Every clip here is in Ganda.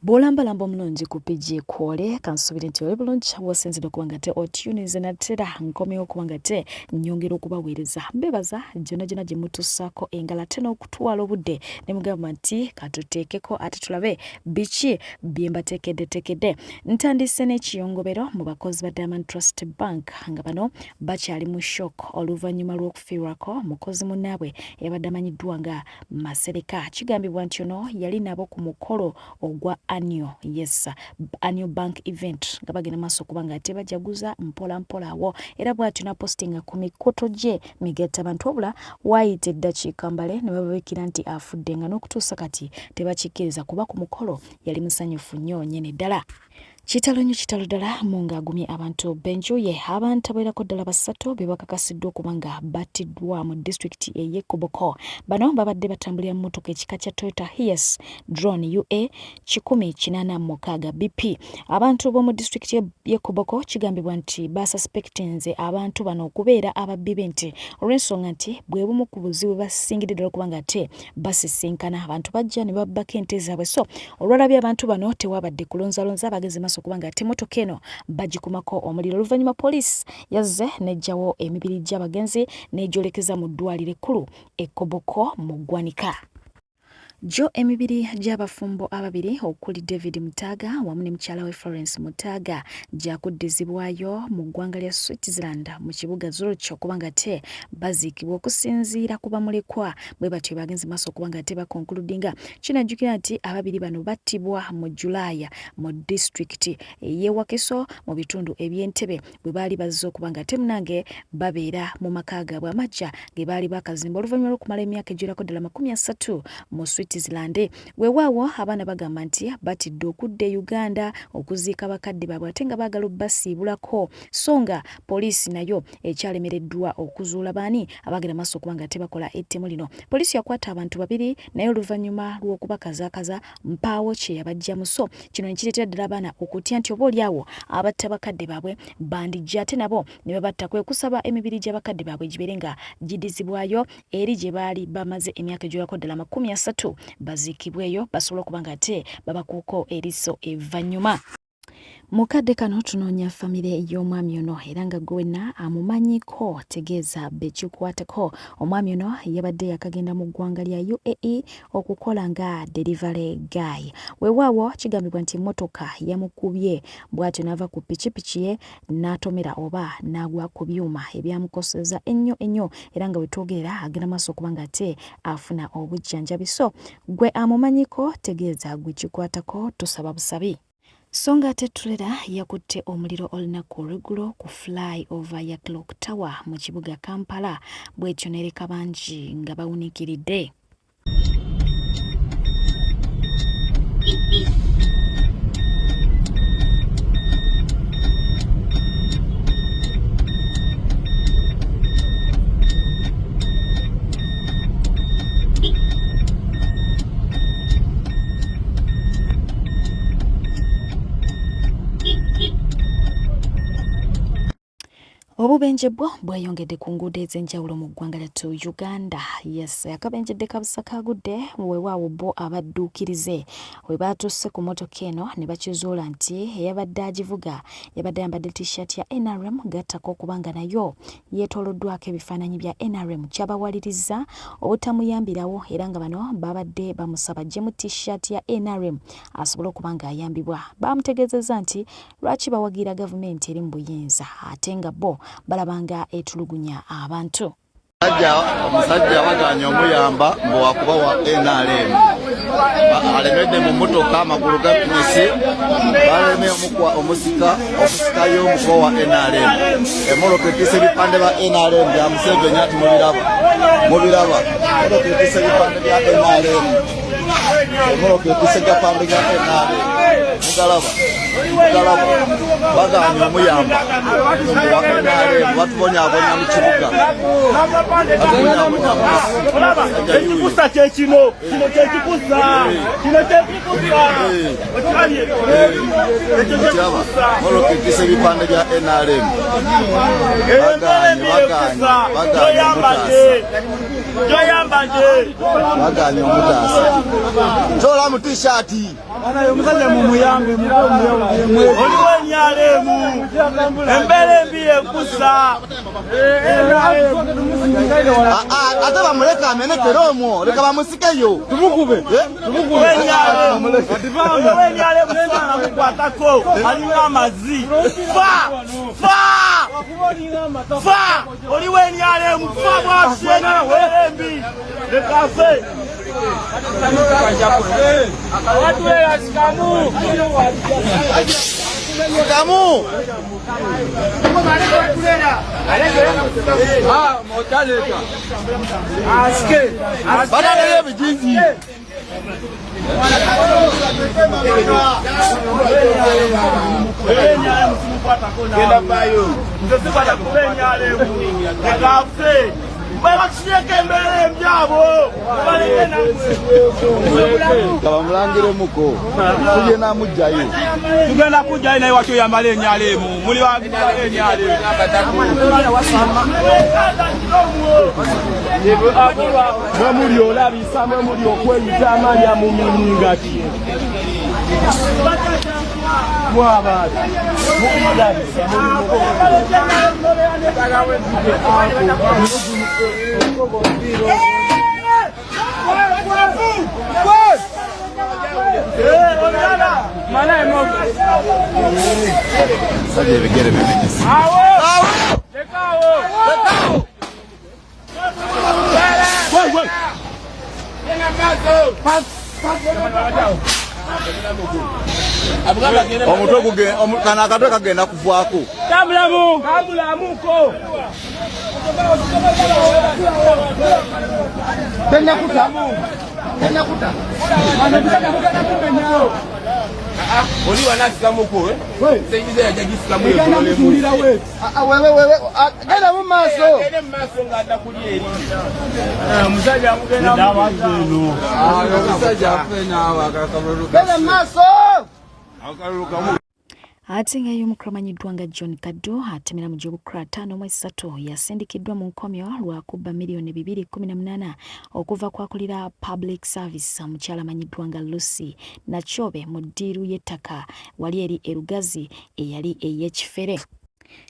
Bw'olambalamba omulungi ku PG kwole kansubire nti oli bulungi wosinzidde okuba nga te otuninze natera nkomyewo okuba nga te nyongera okubaweereza mbebaza gyonna gyonna gye mutusaako engalo ate n'okutwala obudde ne mugamba nti katuteekeko ate tulabe biki bye mbateekeddeteekedde. Ntandise n'ekiyongobero mu bakozi ba Diamond Trust Bank nga bano bakyali mu shock oluvannyuma lw'okufiirwako mukozi munnaabwe eyabadde amanyiddwa nga Masereka. Kigambibwa nti ono yali nabo ku mukolo ogwa annual, yes, annual bank event nga bagenda maaso okuba nga ate bajaguza mpola mpola awo, era bw'atyo n'apostinga ku mikutu gye migatta bantu, wabula waayita eddakiika mbale ne bababikira nti afudde nga n'okutuusa kati tebakikkiriza kuba ku mukolo yali musanyufu nnyo nnyini ddala. Kitalo nnyo kitalo ddala Mungu agumye abantu b'enju ye. Abantu abawerako ddala basatu be bakakasiddwa okuba nga battiddwa mu disitulikiti ey'e Koboko. Bano babadde batambulira mu mmotoka ekika kya Toyota Hiace Drone UA 186 BP. Abantu b'omu disitulikiti y'e Koboko kigambibwa nti basuspectinze abantu bano okubeera ababbi b'ente olw'ensonga nti bwe bumu ku buzibu basingidde ddala okuba nga ate basisinkana abantu bajja ne babbako ente zaabwe so olwalabye abantu bano tewabadde kulonzalonza bageze maaso kubanga ate emotoka eno bagikumako omuliro oluvannyuma poliisi yazze n'eggyawo emibiri gy'abagenzi n'egyolekeza mu ddwaliro ekkulu e Koboko mu ggwanika. Gyo emibiri gy'abafumbo ababiri okuli David Mutaaga wamu ne mukyala we Florence Mutaaga gyakuddizibwayo mu ggwanga lya Switzerland mu kibuga Zurich okuba nga ate baziikibwa okusinziira ku bamulekwa bwe batyo bagenze maaso okuba nga ate bakonkuludinga. Kinajjukira nti ababiri bano battibwa mu Julaaya mu disitulikiti ey'e Wakiso mu bitundu eby'Entebe bwe baali bazze okuba nga ate munange babeera mu maka gaabwe amaggya ge baali bakazimba oluvannyuma lw'okumala emyaka egiwerako ddala 30 mu Switzerland. Weewaawo abaana bagamba nti batidde okudda e Uganda okuziika bakadde baabwe ate nga baagala obbasiibulako so nga poliisi nayo ekyalemereddwa okuzuula baani abagenda maaso okuba nga tebakola ettemu lino. Poliisi yakwata abantu babiri naye oluvannyuma lw'okubakazaakaza mpaawo kye yabaggyamu so kino ne kireetera ddala abaana okutya nti oba olyawo abatta bakadde baabwe bandijja ate nabo ne babatta kwe kusaba emibiri gy'abakadde baabwe gibeere nga gidizibwayo eri gye baali bamaze emyaka egiwerako ddala 30 baziikibweyo basobole okuba nga ate babakuuko eriiso evvannyuma. Mu kadde kano tunoonya famire y'omwami ono era nga gwe wenna amumanyiko tegeeza bekikwatako. Omwami ono yabadde yakagenda mu ggwanga lya UAE okukola nga delivery guy. Weewaawo kigambibwa nti emmotoka yamukubye bw'atyo n'ava ku pikipiki ye n'atomera oba n'agwa ku byuma ebyamukoseza ennyo ennyo era nga wetwogerera agenda maaso okuba nga ate afuna obujjanjabi. So gwe amumanyiko tegeeza gwe kikwatako tusaba busabi. So nga ate ttulera yakutte omuliro olunaku olweggulo ku fly over ya Clock Tower mu kibuga Kampala bwetyo nereka bangi nga bawunikiridde. Obubenje bwo bweyongedde ku nguudo ez'enjawulo mu ggwanga lyattu Uganda. Yes, akabenje kabusa kagudde weewaawo bo abadduukirize we baatuuse ku mmotoka eno ne bakizuula nti eyabadde agivuga yabadde ayambadde t-shirt ya NRM gattako okuba nga nayo yeetooloddwako ebifaananyi bya NRM kyabawalirizza obutamuyambirawo era nga bano babadde bamusaba aggyemu t-shirt ya NRM asobole okuba ng'ayambibwa. Baamutegeezezza nti lwaki bawagira gavumenti eri mu buyinza ate nga bo balaba nga etulugunya abantu. Omusajja baganye omuyamba mbu wakuba wa NRM alemedde mu mmotoka amagulu gapimisi baleme omukwa omusika okusikayo omukuba wa NRM emmotoka etise ebipande bya NRM bya Museveni ati mubiraba mubiraba emmotoka etise ebipande bya NRM emmotoka etise gapande ga NRM mugalaba mugalaba baganye omuyamba wa NRM batubonyabonya mu kibuga Ekikusa kyekino kino kyekikusa kino kyekikusa. Kiraba mmotoka etisse ebipande bya NRM. Bagaanye, bagaanye, bagaanye omutaasa, bagaanye omutaasa. Tola mu t-shirt. Omusajja mumuyambe. Oliwo enyalemu embeera embi yekusa. Ate bamuleke amenekere omwo, leka bamusikeyo. Tumukube. Oliwo enyalemu sana mukwatako alinga amazi. Fa fa fa, oliwo enyalemu fa bwafye embeera embi lekafe. Sikamu. Badala ebijizi. Kabamulangire muko tugenda mujjayo. Tugenda kujjayo naye waki oyambala enyala emu muli enyala. Mwe muli olabisa, mwe muli okweyita amanya mu miningati mwabantu mukulabisa. Sajja ebigere bimenyese. Lekawo. Omutwe kano akatwe kagenda kuvaako. Tambulamu tambulamuko. Tenakuta. Tenakuta. Oli wanasikamuko seiza yajagisikamu. Wewe wewe, genda mu maaso. Gende mu maaso ng'adda kuli eri. Omusajja mugenda. Omusajja afe naawe akakalulu. Genda mu maaso. Ate nga y'omukulu amanyiddwa nga John Kaddu atemera mu gy'obukulu 53 yasindikiddwa mu nkomyo lwa kubba miliyoni 218 okuva kwakulira public service omukyala amanyiddwa nga Lucy Nakyobe mu ddiiru y'ettaka wali eri erugazi eyali ey'ekifere.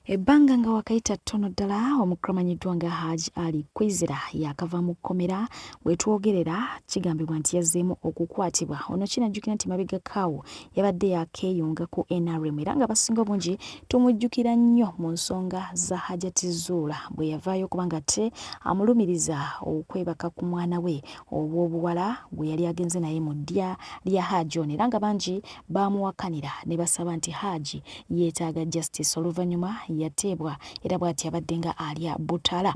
Ebbanga nga wakayita ttono ddala, omukulu amanyiddwa nga Haj Ali Kwizera yakava mu kkomera wetwogerera kigambibwa nti yazzeemu okukwatibwa. Ono kinajjukira nti mabega kaawo yabadde yakeeyunga ku NRM era nga basinga obungi tumujjukira nnyo mu nsonga za Hajati Zuula bwe yavaayo kubanga ate amulumiriza okwebaka ku mwana we ow'obuwala gwe yali agenze naye mu ddya lya Haji ono, era nga bangi baamuwakanira ne basaba nti Haji yeetaaga justice. Oluvannyuma yateebwa era bw'ati abadde nga alya butala.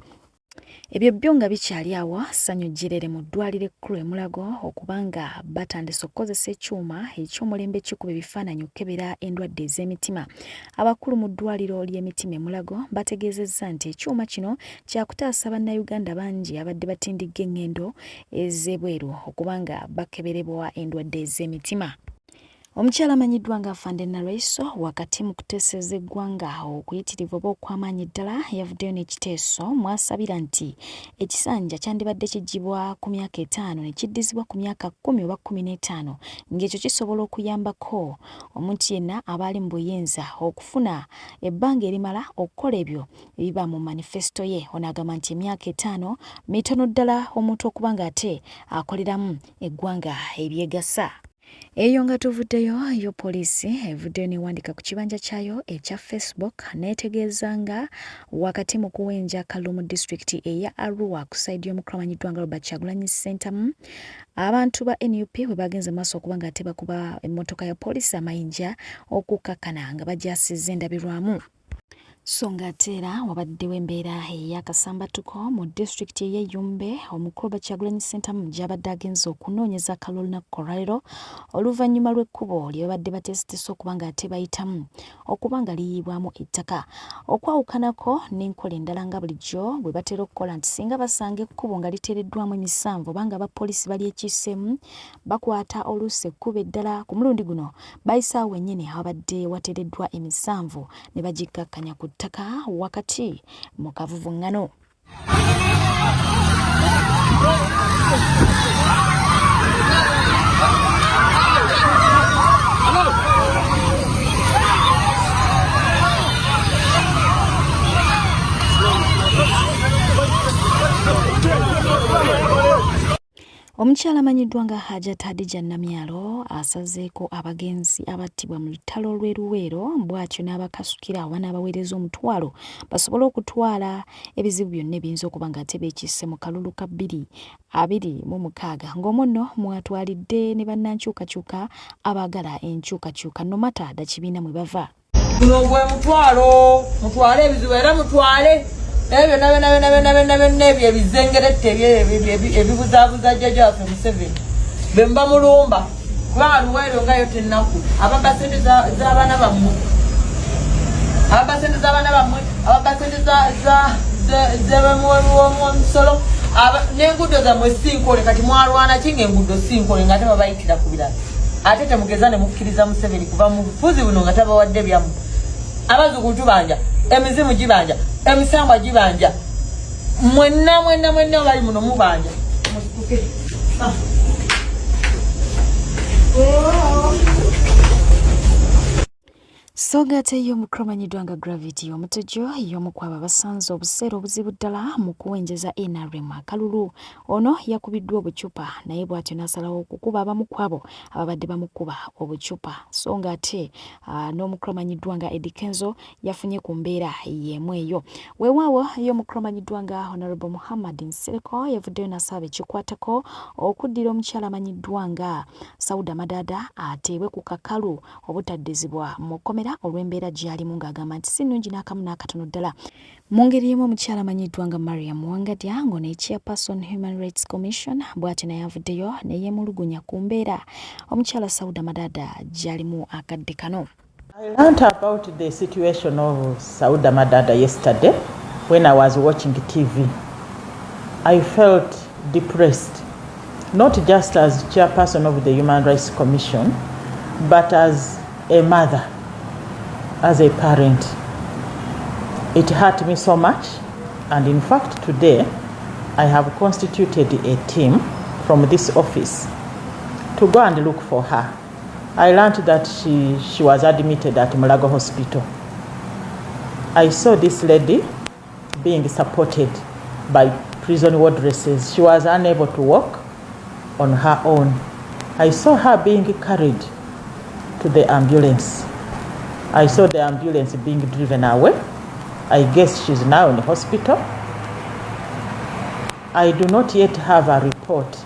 Ebyo byo nga bikyali awo, ssanyu jjerere mu ddwaliro ekkulu e Mulago okubanga batandise okukozesa ekyuma eky'omulembe ekikuba ebifaananyi okukebera endwadde ez'emitima. Abakulu mu ddwaliro ly'emitima e Mulago bategeezezza nti ekyuma kino kyakutaasa Bannayuganda bangi abadde batindigga eŋŋendo ez'ebweru okubanga bakeberebwa endwadde ez'emitima. Omukyala amanyiddwa nga Afande Nalweyiso wakati mu kuteeseza eggwanga okuyitirivu oba okw'amaanyi ddala yavuddeyo n'ekiteeso mw'asabira nti ekisanja kyandibadde kiggyibwa ku myaka 5 ne kiddizibwa ku myaka 10 oba 15, ng'ekyo kisobola okuyambako omuntu yenna aba ali mu buyinza okufuna ebbanga erimala okukola ebyo ebiba mu manifesito ye. Ono agamba nti emyaka 5 mitono ddala omuntu okuba ng'ate akoleramu eggwanga ebyegasa. Eyo nga tuvuddeyo, yo poliisi evuddeyo n'ewandiika ku kibanja kyayo ekya Facebook n'etegeeza nga wakati mu kuwenja akalulu mu disitulikiti eya Arua ku sayidi y'omukulu amanyiddwa nga Robert Kyagulanyi Ssentamu, abantu ba NUP bwe bagenze maaso okuba nga ate bakuba emmotoka ya poliisi amayinja okukkakkana nga bagyasizza endabirwamu. So ng'ate era wabaddewo embeera ey'akasambattuko mu disitulikiti ey'e Yumbe omukulu Robert Kyagulanyi Ssentamu gy'abadde agenze okunoonyeza akalulu olunaku olwaleero oluvannyuma lw'ekkubo lye babadde bateeseteese okuba ng'ate bayitamu okuba nga liyiibwamu ettaka. Okwawukanako n'enkola endala nga bulijjo bwe batera okukola nti singa basanga ekkubo nga liteereddwamu emisanvu oba nga abapoliisi balyekiiseemu bakwata oluusi ekkubo eddala, ku mulundi guno bayise awo wennyini awabadde wateereddwa emisanvu ne bagikkakkanya ku ttaka wakati mu kavuvuŋŋano. Omukyala amanyiddwa nga Hajat Hadija Namyalo asazeeko abagenzi abattibwa mu lutalo lw'e Luweero bw'atyo n'abakasukira oba n'abaweereza omutwalo basobole okutwala ebizibu byonna ebiyinza okuba ng'ate beekisse mu kalulu ka 2026 ng'omwo nno mw'atwalidde ne bannankyukakyuka abaagala enkyukakyuka no matter da kibiina mwe bava. Guno gwe mutwalo, mutwale ebizibu era mutwale ebyo byonna byonna byonna byonna byonna byonna ebyo ebizengerette ebibuzaabuza jjajja waffe Museveni be muba mulumba kubanga Luweero nga yo tennaku ababba sente z'abaana bammwe ababba sente z'abaana bammwe ababba sente z'ebamuwomusolo n'enguudo zammwe si nkole kati mwalwana ki ng'enguudo si nkole ng'ate babayitira ku birala ate temugeza ne mukkiriza Museveni kuva mu bufuzi buno nga tabawadde byammwe. Abazzukulu tubanja, emizimu gibanja, emisambwa gibanja, mwenna mwenna mwenna bali muno mubanja. Musituke. Ah. So ng'ate ye omukulu amanyiddwa nga Gravity Omutujju y'omu ku abo abasanze obuseera obuzibu ddala mu kuwenjeza nrm akalulu. Ono yakubiddwa obucupa naye bw'atyo n'asalawo okukuba abamu ku abo ababadde bamukuba obucupa. So ng'ate n'omukulu amanyiddwa nga Eddy Kenzo yafunye ku mbeera y'emu eyo. Weewaawo ye omukulu amanyiddwa nga Honorable Muhammad Nsereko yavuddeyo n'asaba bekikwatako okuddira omukyala amanyiddwa nga Sauda Madaada ateebwe ku kakalu obutaddizibwa mu kkomera olw'embeera gy'alimu ng'agamba nti si nnungi n'akamu n'akatono ddala. Mu ngeri y'emu omukyala amanyiddwa nga Mariam Wangadya ng'ono ye chairperson Human Rights Commission bw'atyo naye avuddeyo ne yeemulugunya ku mbeera omukyala Sauda Madaada gy'alimu akadde kano. I learnt about the situation of Sauda Madada yesterday when I was watching TV. I felt depressed, not just as chairperson of the Human Rights Commission, but as a mother, as a parent. It hurt me so much, and in fact today I have constituted a team from this office to go and look for her. I learned that she was admitted at Mulago Hospital. I saw this lady being supported by prison wardresses. She was unable to walk on her own. I saw her being carried to the ambulance. I saw the ambulance being driven away. I guess she's now in the hospital. I do not yet have a report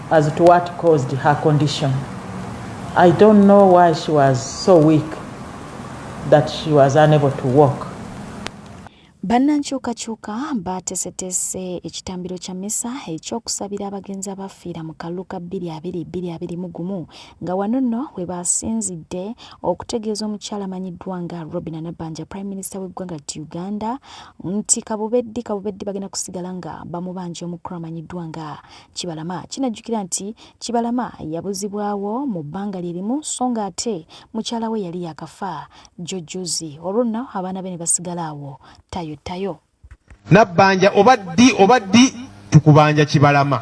as to what caused her condition. I don't know why she was so weak that she was unable to walk. Bannankyukakyuka baateeseteese ekitambiro kya mmisa eky'okusabira abagenzi abaafiira mu kalulu ka 2021 nga wano nno we baasinzidde okutegeeza omukyala amanyiddwa nga Robinah Nabbanja Prime Minister w'eggwanga Uganda nti kabubeddi kabubeddi bagenda kusigala nga bamubanja omukulu amanyiddwa nga Kibalama. Kinajjukira nti Kibalama yabuzibwawo mu bbanga lye limu so ng'ate mukyala we yali yaakafa jjo jjuuzi olwo nno abaana be ne basigala awo tayotayo. Nabbanja oba ddi oba ddi tukubanja Kibalama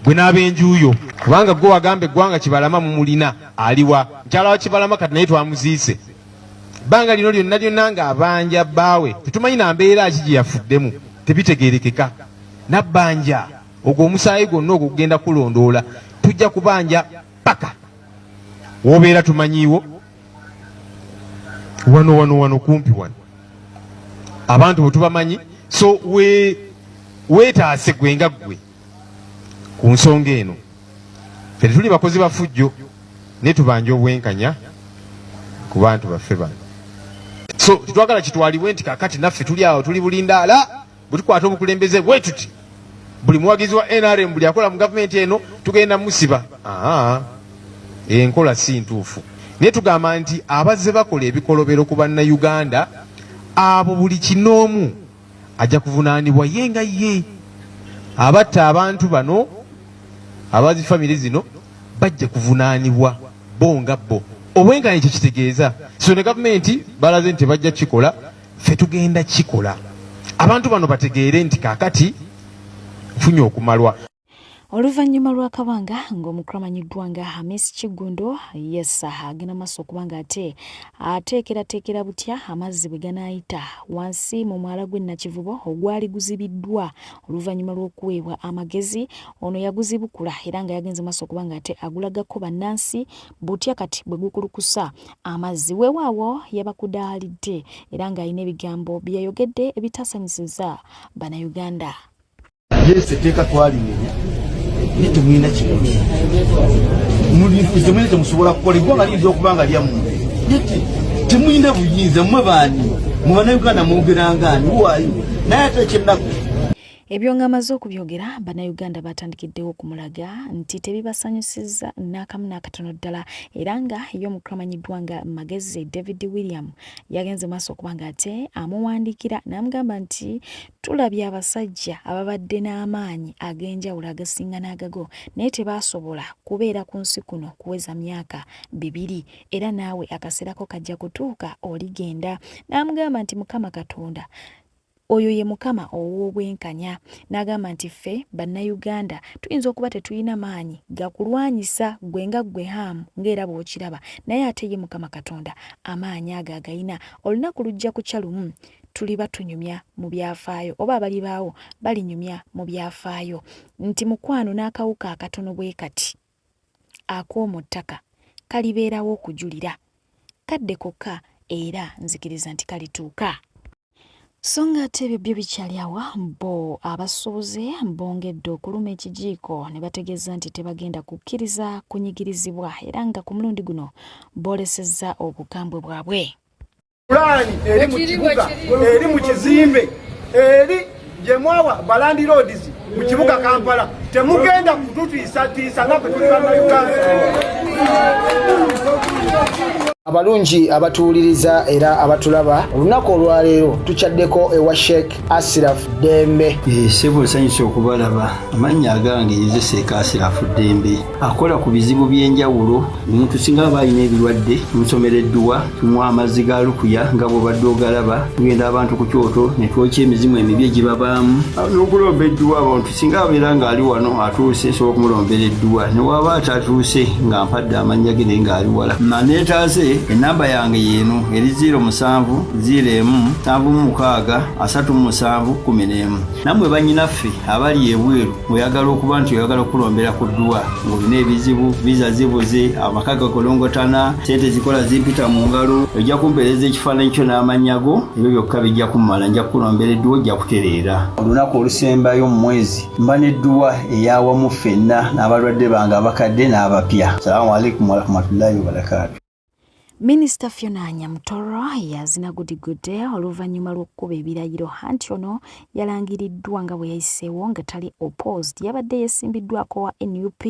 gwe n'abenju yo kubanga gwe wagamba eggwanga Kibalama mumulina aliwa mukyala wa Kibalama kati naye twamuziise bbanga lino lyonna lyonna ng'abanja bbaawe tetumanyi na mbeera ki gye yafuddemu tebitegeerekeka. Nabbanja ogwo omusaayi gwonna ogwo gugenda kulondoola tujja kubanja paka wobeera tumanyiiwo wano wano wano kumpi wano abantu bwe tubamanyi so we weetaase gwe nga ggwe ku nsonga eno ffe tetuli bakozi ba fujjo naye tubanja obwenkanya ku bantu baffe bano. So tetwagala kitwalibwe nti kakati naffe tuli awo tuli bulindaala bwe tukwata obukulembeze bwe tuti buli muwagizi wa NRM buli akola mu gavumenti eno tugenda musiba. Enkola si ntuufu, naye tugamba nti abazze bakola ebikolobero ku Bannayuganda abo buli kinoomu ajja kuvunaanibwa ye nga ye. Abatta abantu bano abazi famire zino bajja kuvunaanibwa bo nga bo. Obwenkanya kye kitegeeza. So ne gavumenti balaze nti tebajja kukikola, ffe tugenda kukikola. Abantu bano bategeere nti kaakati nfunye okumalwa. Oluvannyuma lw'akabanga ng'omukulu amanyiddwa nga Hamis Kiggundu yessa agenda maaso okuba ng'ate ateekerateekera butya amazzi bwe ganaayita wansi mu mwala gw'e Nakivubo ogwali guzibiddwa oluvannyuma lw'okuweebwa amagezi. Ono yaguzibukula era nga yagenze maaso okuba ng'ate agulagako bannansi butya kati bwe gukulukusa amazzi. Weewaawo yabakudaalidde era ng'alina ebigambo bye yayogedde ebitasanyusizza Bannayuganda. Yes, etteeka twalimenya naye temulina kirungi, temulina kyemusobola kukola. Eggwanga liyinza okuba nga lyammwe, naye temulina buyinza. Mmwe baani mu Bannayuganda? Mwogeranga ani waayo? Naye ate ekyennaku Ebyo ng'amaze okubyogera, Bannayuganda baatandikiddewo okumulaga nti tebibasanyusizza n'akamu n'akatono ddala, era nga ye omukulu amanyiddwa nga Magezi David William yagenze maaso okuba ng'ate amuwandiikira n'amugamba nti tulabye abasajja ababadde n'amaanyi ag'enjawulo agasinga n'agago naye tebaasobola kubeera ku nsi kuno kuweza myaka bibiri, era naawe akaseerako kajja kutuuka oligenda. N'amugamba nti Mukama Katonda oyo ye Mukama ow'obwenkanya. N'agamba nti ffe Bannayuganda tuyinza okuba tetulina maanyi gakulwanyisa ggwe nga ggwe Ham ng'era bw'okiraba, naye ate ye Mukama Katonda amaanyi ago agayina. Olunaku lujja kukya lumu tuliba tunyumya mu byafaayo oba abalibaawo balinyumya mu byafaayo nti mukwano n'akawuka akatono bwe kati ak'omu ttaka kalibeerawo okujulira. Kadde kokka era nzikiriza nti kalituuka. So ng'ate ebyo byo bikyali awa, bo abasuubuzi bongedde okuluma ekijiiko ne bategeeza nti tebagenda kukkiriza kunyigirizibwa era nga ku mulundi guno boolesezza obukambwe bwabwe. Pulaani eri mu kibuga, eri mu kizimbe, eri gye mwawa balandiroodizi mu kibuga Kampala. Temugenda kututiisatiisa nga bwe tuli Bannayuganda. Abalungi abatuwuliriza era abatulaba, olunaku olwaleero tukyaddeko ewa Sheikh Asiraf Ddembe. Ssebo nsanyuse okubalaba. Amannya agange nze Sheikh Asiraf Ddembe, akola ku bizibu by'enjawulo. Omuntu singa aba alina ebirwadde, tumusomera edduwa, tumuwa amazzi ga lukuya nga bw'obadde ogalaba, tugenda abantu ku kyoto ne twokya emizimu emibi egibabaamu n'okulomba edduwa. Abantu singa abeera ng'ali wano atuuse, nsobola okumulombera edduwa, ne waba atatuuse nga mpadde amannya ge naye ng'ali wala naneetaaze. Ennamba yange yeeno eri 07 01 76 37 11. Nammwe bannyinaffe abali ebweru ng'oyagala okuba nti oyagala okukulombera ku dduwa ng'olina ebizibu, viza zibuze, amaka gakolongotana, ssente zikola zimpita mu ngalo, ojja kumpeereza ekifaananyi kyo n'amannya go, ebyo byokka bijja kummala, nja kukulombera edduwa ojja kutereera. Olunaku olusembayo mu mwezi mba n'edduwa ey'awamu ffenna n'abalwadde bange abakadde n'abapya. Salaamu alaikum warahmatullahi wabarakaatu. Minisita Fiona Nyamutoro yazina gudigudde oluvannyuma lw'okukuba ebirayiro anti ono yalangiriddwa nga bwe yayiseewo nga tali opposed. Yabadde yeesimbiddwako wa nup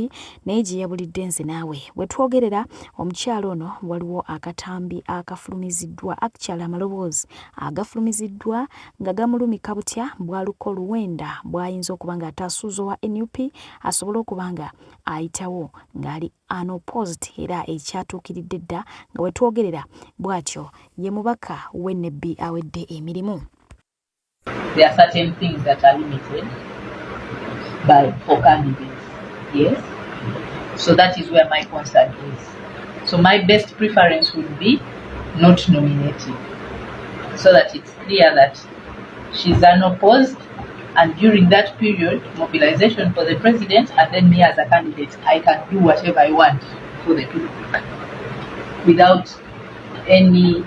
naye gye yabulidde nze naawe we twogerera omukyala ono waliwo akatambi akafulumiziddwa actually amaloboozi agafulumiziddwa nga gamulumika butya bw'aluka oluwenda bw'ayinza okuba ng'ate asuuza owa nup asobole okuba nga ayitawo ng'ali unopposed era ekyatuukiridde dda nga wetwogerera bwatyo ye mubaka w'e Nebbi awedde emirimu. There are certain things that are limited by for candidates. Yes. So that is where my concern is. So my best preference would be not nominating, so that it's clear that she's unopposed, and during that period, mobilization for the president, and then me as a candidate, I can do whatever I want for the people without any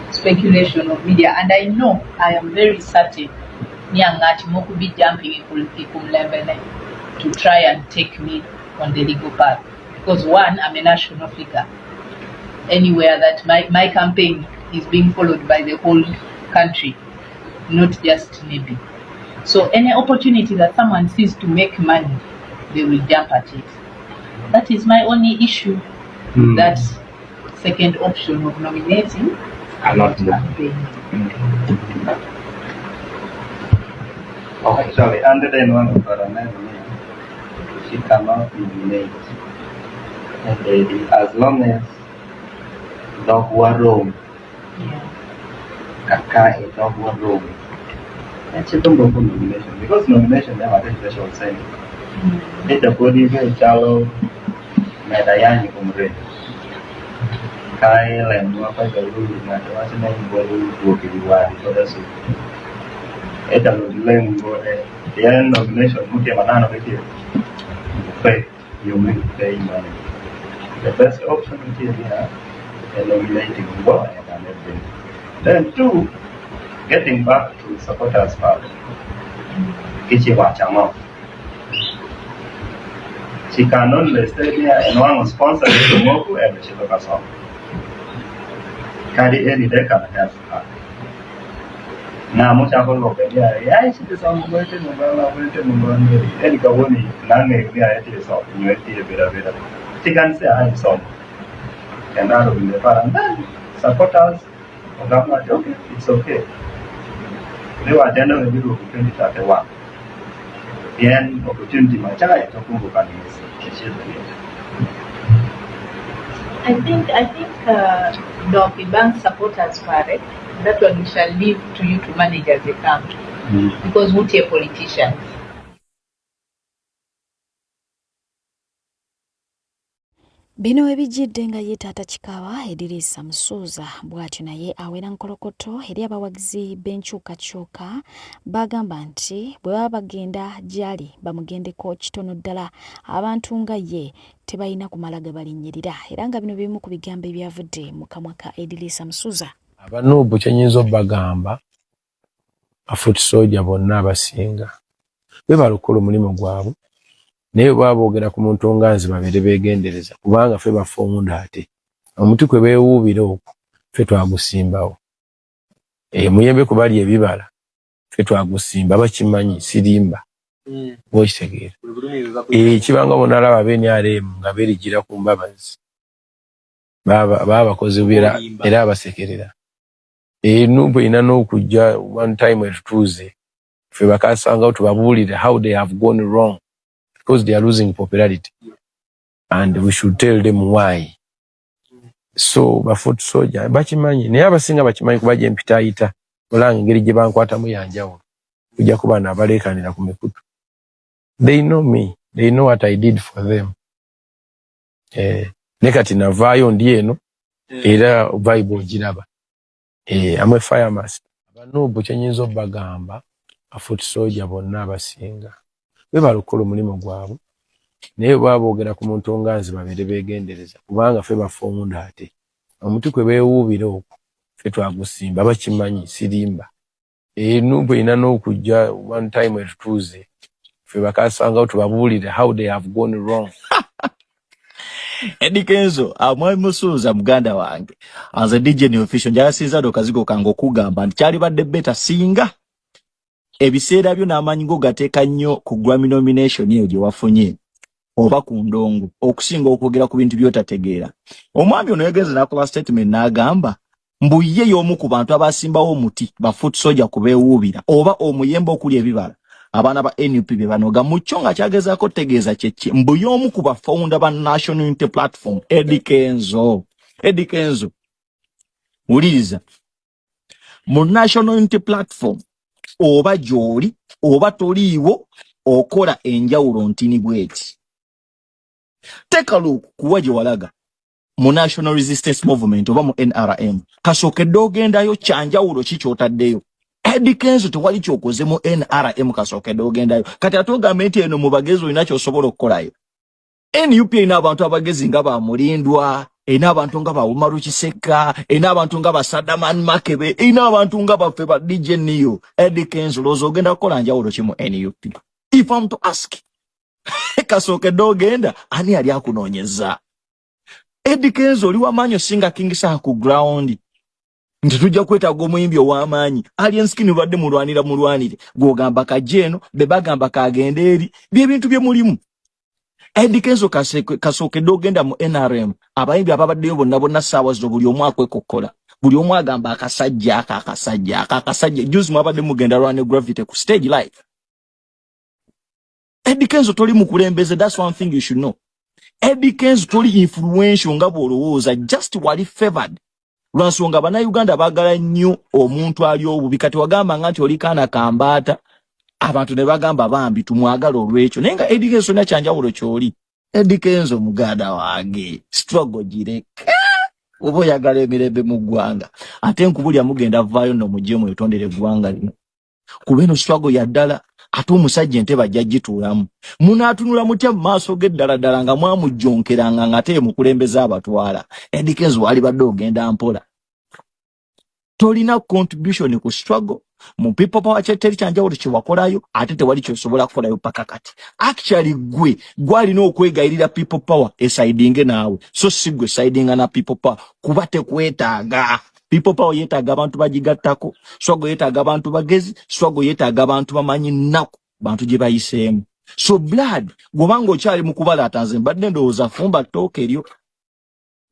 speculation of media. And I know, I am very certain, Nyang'ati could be jumping Ikumlembene to try and take me on the legal path. Because one, I'm a national figure. Anywhere that my campaign is being followed by the whole country, not just Nebbi. So any opportunity that someone sees to make money, they will jump at it. That is my only issue. That second option of nominating and not campaigning. Oh, sorry, under the one of she cannot nominate a lady as long as dhogwa rom. Kaka e dhogwa rom. Achiel kuom nomination because nomination never take special sense. Ita podi be chalo meda yanyi kuom rem. Kae lemwa kaka lulu ng'ato wacho ni ibolo wuok e wi wadi koda sup. Eta lem gode yan nomination mutie manano nitie pay you will pay money. The best option nitie here is nominating one and everything. Then two, getting back to supporters part. Kichi wachamo. She can only stay there and one sponsor to Moku and Shiloka song. Kadi any day can help her. Na mucha holo bedia ya shi de song wete no ba wete no ba ni eri ka woni na nge ni ayati so ni wete bera bera. She can say I song. And that will be the part. And then supporters Ogamba okay, it's okay. They were agenda will be 2031. Then opportunity machaya tokumbuka ni I think Doki Bank supporters pare that one we shall leave to you to manage as a camp. Because we are politicians. Bino ebijidde nga ye taata Kikaaba Edirisa Musuuza bw'atyo naye awera nkolokoto eri abawagizi b'enkyukakyuka bagamba nti bwe baba bagenda gy'ali bamugendeko kitono ddala abantu nga ye tebalina kumala gabalinnyirira era nga bino bimu ku bigambo ebyavudde mu kamwa ka Edirisa Musuuza. Abanuubu kye nnyinza obbagamba afoot soldier bonna abasinga beebala okukola omulimu gwabwe. Naye baba boogera ku muntu nga nze babeere beegendereza kubanga ffe bafunda ate omuti kwe beewuubira okwo ffe twagusimbawo. Muyembe ku bali ebibala ffe twagusimba bakimanyi sirimba bw'okitegeera. Kibanga bonna alaba NRM nga beerigira ku Mbabazi baba bakozi era abasekerera. Nuupu erina n'okujja one time etutuuze ffe bakasangawo tubabuulire how they have gone wrong. Because they are losing popularity and we should tell them why. So bafoot soldier bakimanyi naye abasinga bakimanyi kuba gye mpitaayita olanga engeri gye bankwatamu yanjawulo kujja kuba naabaleekanira ku mikutu. They know me, they know what I did for them. Ne kati navaayo ndi eno era vibe ogiraba. I'm a fire master. Abanuubu kye nnyinza obbagamba afoot soldier bonna abasinga beebala okukola omulimu gwabwe naye baba boogera ku muntu nga nze babeere beegendereza kubanga ffe bafunda ate omuti kwe beewuubira okwo ffe twagusimba bakimanyi sirimba. Nuupu erina n'okujja one time etutuuze ffe bakasangawo tubabuulire how they have gone wrong. Eddy Kenzo amwami Musuuza muganda wange nze DJ ni official njagala do kazigo kange okugamba nti kyalibadde better singa ebiseera byo n'amaanyi go gateeka nnyo ku Grammy nomination eyo gye wafunye oba ku ndongo okusinga okwogera ku bintu by'otategeera. Omwami ono yagenze n'akola statement n'agamba mbu ye y'omu ku bantu abasimbawo omuti ba foot soldier ku beewuubira oba omuyembe okuli ebibala abaana ba NUP bye banoga mu kyo nga kyagezaako tegeeza kyeki mbu y'omu ku bafounder ba National Unity Platform. Eddy Kenzo, Eddy Kenzo wuliriza, mu National Unity Platform oba gy'oli oba toliiwo okola enjawulo ntini bweti. Take a look kuwa gye walaga mu National Resistance Movement oba mu NRM kasookedde ogendayo kyanjawulo ki ky'otaddeyo. Eddy Kenzo tewali kyokoze mu NRM kasookedde ogendayo. Kati ate ogambe nti eno mu bagezi olina ky'osobola okukolayo. NUP erina abantu abagezi nga ba Mulindwa, erina abantu nga ba Umaru Kiseka, erina abantu nga ba Sadaman Makebe, erina abantu nga baffe ba DJ Neo. Eddy Kenzo lowooza ogenda kukola njawulo ki mu NUP? If I'm to ask, kasookedde ogenda ani yali akunoonyeza? Eddy Kenzo oli wamaanyi osinga King Saha ku ground. Nti tujja kwetaaga omuyimbi ow'amaanyi. Alien Skin obadde mulwanira mulwanire, gw'ogamba kajja eno, be bagamba kagende eri, byebintu bye mulimu. Eddy Kenzo kasookedde ogenda mu NRM, abayimbi ababaddeyo bonna bonna ssaawa zino buli omu akwekokkola, buli omu agamba akasajja ako, akasajja ako, akasajja. Juzi mwabadde mugenda lwa ne Gravity ku stage live. Eddy Kenzo toli mukulembeze, that's one thing you should know. Eddy Kenzo toli influential nga bw'olowooza, just wali favored lwansonga bannayuganda baagala nnyo omuntu ali obubi. Kati wagamba nga nti oli kaana kambaata, abantu ne bagamba bambi tumwagala olw'ekyo, naye nga Eddy Kenzo olina kyanjawulo ky'oli. Eddy Kenzo muganda wange, struggle gireka oba oyagala emirembe mu ggwanga. Ate nkubulya mugenda vaayo nno mujje mwetondere eggwanga lino, kuba eno struggle ya ddala. Ate omusajja entebe ajja gituulamu, munaatunula mutya mu maaso ge ddala ddala nga mwamujjonkeranga nga ate mukulembeze abatwala? Eddy Kenzo walibadde ogenda mpola, tolina contribution ku struggle mu people power, teri kyanjawulo kyewakolayo, ate tewali kyosobola kukolayo paka kati. Actually gwe gwalina okwegayirira people power esaidinge naawe, so si gwe saidinga na people power, kuba tekwetaaga. People power yeetaaga abantu bagigattako, struggle yeetaaga abantu bagezi, struggle yeetaaga abantu bamanyi nnaku bantu gye bayiseemu. So blood, bw'obanga okyali mu kubalaata, nze mbadde ndowooza fumba ttooka eryo,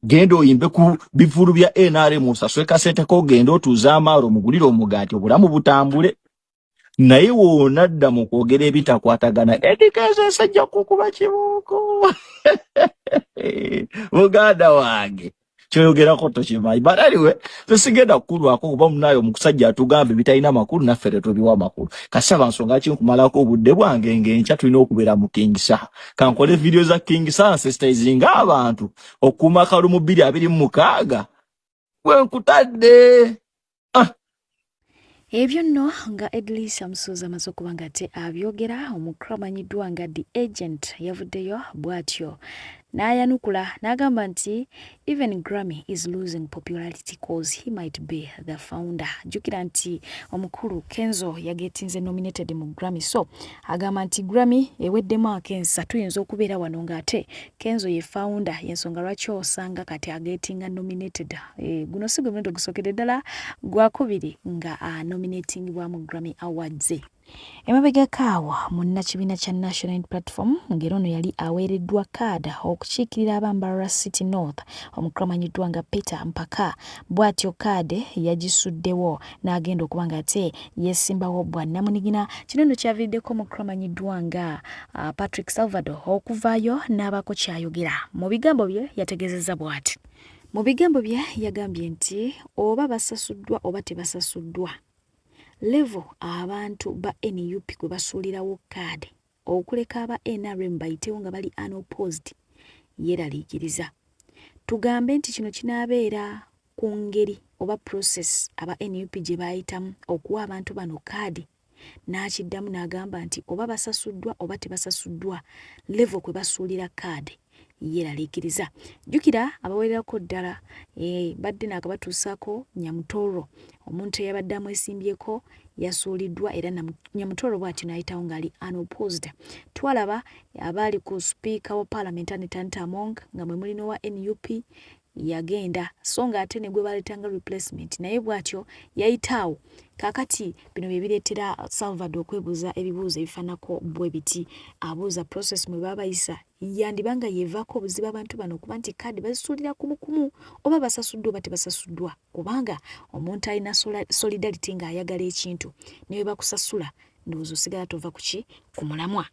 genda oyimbe ku bivulu bya NRM, osasule kasente ko, genda otuuze amaalo, omugulire omugaati, obulamu butambule. Naye woonadda mu kwogera ebitakwatagana, Eddy Kenzo esajja kukuba kibuuko. Muganda wange, kyoyogerako tokimanyi. But anyway, tesigenda kukulwako kuba munayo omusajja atugamba ebitalina makulu, naffe tetubiwa makulu. Kasaba nsonga ki nkumalako obudde bwange ng'enkya tulina okubeera mu King Saha. Kankole video za King Saha, sensitizing abantu okuuma akalu mu 2026 bwe nkutadde, ah. Ebyo nno nga Edrisa Musuuza amaze okuba nga ate abyogera, omukulu amanyiddwa nga The Agent yavuddeyo bw'atyo n'ayanukula n'agamba nti even Grammy is losing popularity cause he might be the founder. Jjukira nti omukulu Kenzo yagetinze nominated mu Grammy, so agamba nti Grammy eweddemu akensa, tuyinza okubeera wano ng'ate Kenzo ye founder, y'ensonga lwaki osanga kati agetinga nominated. Guno si gwe mulundi ogusookedde ddala, gwakubiri nga anominatingibwa mu Grammy Awards. Emabegako awo munnakibiina kya National Unity Platform ng'era ono yali aweereddwa kaada okukiikirira aba Mbarara City North, omukulu amanyiddwa nga Peter Mpaka, bw'atyo kaadi yagisuddewo n'agenda okuba nga ate yeesimbawo bwannamunigina. Kino nno kyaviiriddeko omukulu amanyiddwa nga Patrick Salvador okuvaayo n'abaako ky'ayogera. Mu bigambo bye yategeezezza bw'ati. Mu bigambo bye yagambye nti oba basasuddwa oba tebasasuddwa, level abantu ba NUP kwe basuulirawo kaadi okuleka aba NRM bayitewo nga bali unopposed yeeraliikiriza. Tugambe nti kino kinaabeera ku ngeri oba process aba NUP gye baayitamu okuwa abantu bano kaadi. N'akiddamu n'agamba nti oba basasuddwa oba tebasasuddwa, level kwe basuulira kaadi yeeraliikiriza. Jjukira abawererako ddala badde naakabatuusaako Nyamutoro, omuntu eyabadde amwesimbyeko yasuuliddwa era Nyamutoro bw'atyo n'ayitawo ng'ali unopposed. Twalaba abaali ku sipiika wa Parliament Anita Anita Among nga mwe muli n'owa NUP yagenda, so ng'ate ne gwe baleetanga replacement naye bw'atyo yayitaawo. Kaakati bino bye bireetera Salvador okwebuuza ebibuuzo ebifaanako bwe biti. Abuuza process mwe baba bayisa yandiba nga yeevaako obuzibu abantu bano okuba nti kaadi bazisuulira kumukumu, oba basasuddwa oba tebasasuddwa, kubanga omuntu alina solidarity ng'ayagala ekintu ne bwe bakusasula ndowooza osigala tova ku ki ku mulamwa.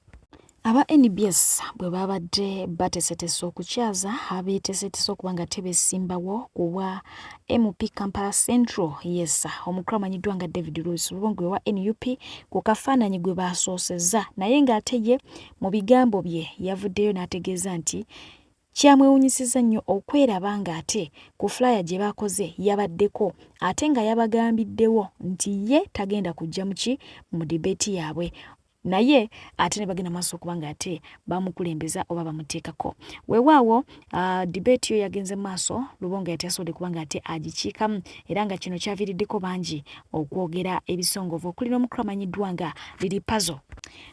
Aba NBS bwe babadde bateeseteese okukyaza abeeteeseteese okuba nga tebeesimbawo ku bwa MP Kampala Central, yes, omukulu amanyiddwa nga David Lewis Rubongoya owa NUP ku kafaananyi gwe baasoosezza, naye ng'ate ye mu bigambo bye yavuddeyo n'ategeeza nti kyamwewuunyisizza nnyo okweraba ng'ate ku flyer gye baakoze yabaddeko, ate nga yabagambiddewo nti ye tagenda kujja mu ki mu debate yaabwe. Naye ate ne bagenda maaso okuba nga ate bamukulembeza oba bamuteekako. Weewaawo uh, debate yo yagenze maaso, Lubonga yati asobodde kuba nga ate agikiikamu era nga kino kyaviiriddeko bangi okwogera ebisongovu okuli n'omukulu amanyiddwa nga Lili Pazo.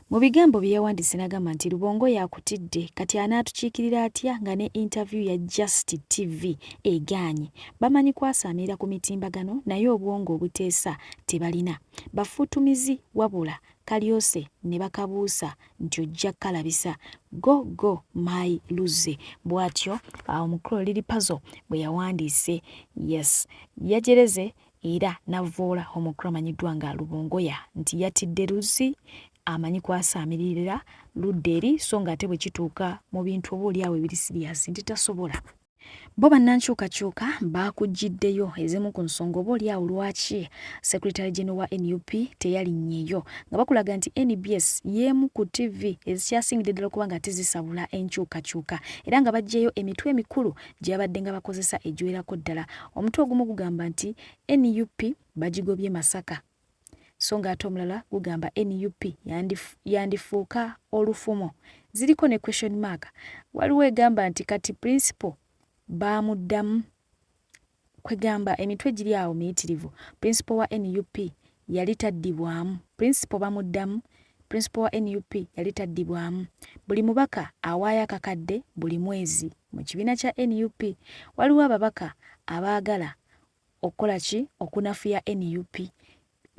Mu bigambo bye yawandiise n'agamba nti Lubongoya akutidde kati anaatukiikirira atya nga ne interview ya Just TV egaanye. Bamanyi kwasaamirira ku mitimbagano naye obwongo obuteesa tebalina. Bafuutumizi wabula kalyose ne bakabuusa nti ojja kukalabisa. Go go my Luzzi, bwatyo omukulu Lili Pazo bwe yawandiise. Yes, yajereze era n'avvoola omukulu amanyiddwa nga Lubongoya nti yatidde Luzzi amanyi kwasaamirira ludda eri so ng'ate bwe kituuka mu bintu oba oli awo ebiri siriyasi nti tasobola. Bo bannankyukakyuka baakuggyiddeyo ezimu ku nsonga oba oli awo lwaki Secretary General wa nup teyalinnyeeyo nga bakulaga nti nbs y'emu ku ttivvi ezikyasingidde ddala okuba nga tezisabula enkyukakyuka era nga baggyeyo emitwe emikulu gye babadde nga bakozesa egiwerako ddala. Omutwe ogumu gugamba nti nup bagigobye Masaka so ng'ate omulala gugamba nup yandifuuka olufumo. Ziriko ne question mark. Waliwo egamba nti kati principal baamuddamu. Kwegamba emitwe giri awo miyitirivu. Principal wa nup yali taddibwamu. Principal bamuddamu. Principal wa nup yali taddibwamu. Buli mubaka awaayo akakadde buli mwezi mu kibiina kya nup. Waliwo ababaka abaagala okukola ki okunafuya nup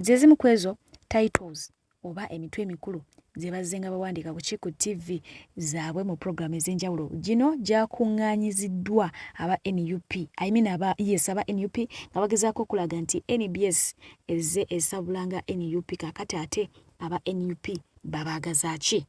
zezimu kwezo titles oba emitwe emikulu ze bazzenga bawandiika ku ki ku tv zaabwe mu program ez'enjawulo. Gino gyakuŋŋaanyiziddwa aba nup, I mean aba, yes, aba nup nga bagezaako okulaga nti nbs ezze esabulanga nup, kaakati ate aba nup babaagaza ki?